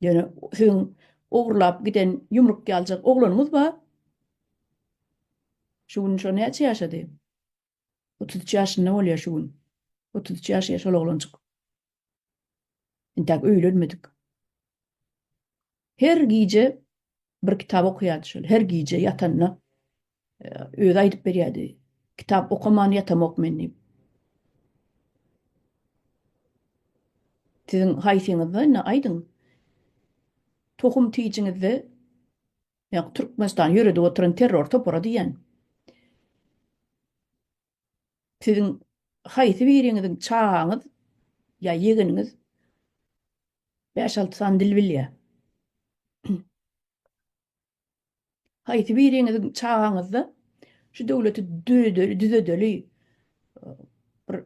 Ýöne siziň ogurlap giden ýumruk ýaljak oglanyňyz bar. Şu gün şo näçe ýaşady? 33 ýaşynda bolýar şu gün. 33 ýaşaýar şol oglanjyk. Entäk öýlenmedik. Her gije bir kitap okaýardy şol. Her gije ýatanda özi aýdyp berýärdi. Kitap okaman ýatamok men diýip. Siziň haýsyňyzda indi aýdyň. Tohum tijiňizde ýa Türkmenistan ýöredip oturan terror topara diýýän. Siziň haýsy biriňiziň çagaňyz ýa ýegeniňiz Bäş-alty sany dil bilýär. Haýsy biriňiziň çagaňyzda şu döwleti döredeli, düzedeli, bir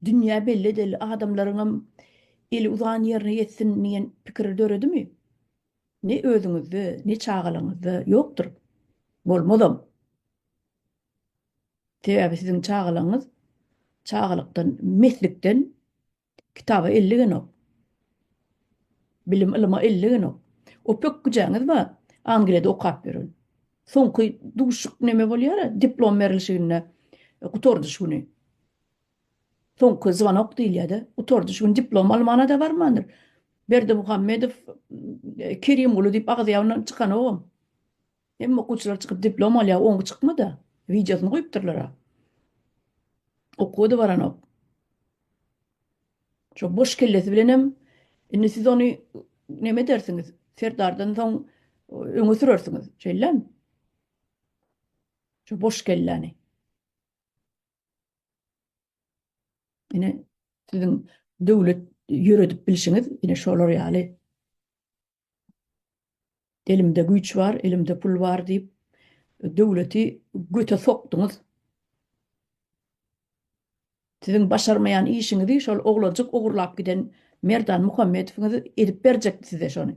dünýä belli edeli, adamlaryňam eli uzan ýerine ýetsin diýen pikir döredimi? Ne özüňizde, ne çagalaryňyzda ýokdur. Bolmazam. Sebäbi siziň çagalaryňyz çagalykdan, meslikden Kitaba ellegenok. Bilim ylyma ellegenok. O pökgüjäňiz bar, Angliýada okap ýören. Soňky duşuşyk neme bolýar-a, diplom berilişiginde gutardyş güni. Soňky zwanok diýilýär-de, gutardyş güni diplom almana-da barmandyr. Berdimuhamedow Kerimguly diýip agzy ýagyndan çykanogam. Hemme okuwçylar çykyp diplom alýar, oňky çykmady-a. Wideosyny goýupdyrlar-a. Okuwa-da baranok. Şo boş kellesi bilenem indi siz ony neme edersiňiz? Serdardan soň öňe sürersiňiz. Şeýlemi? Şo boş kelläni. Ine siziň döwlet ýöredip bilşiňiz ine şolar ýaly. Elimde güýç bar, elimde pul bar diýip, döwleti göte sokduňyz. Siziň başarmaýan işiňizi şol oglanjyk ogurlap giden Merdan Muhammedowyňyz edip berjekdi size şony.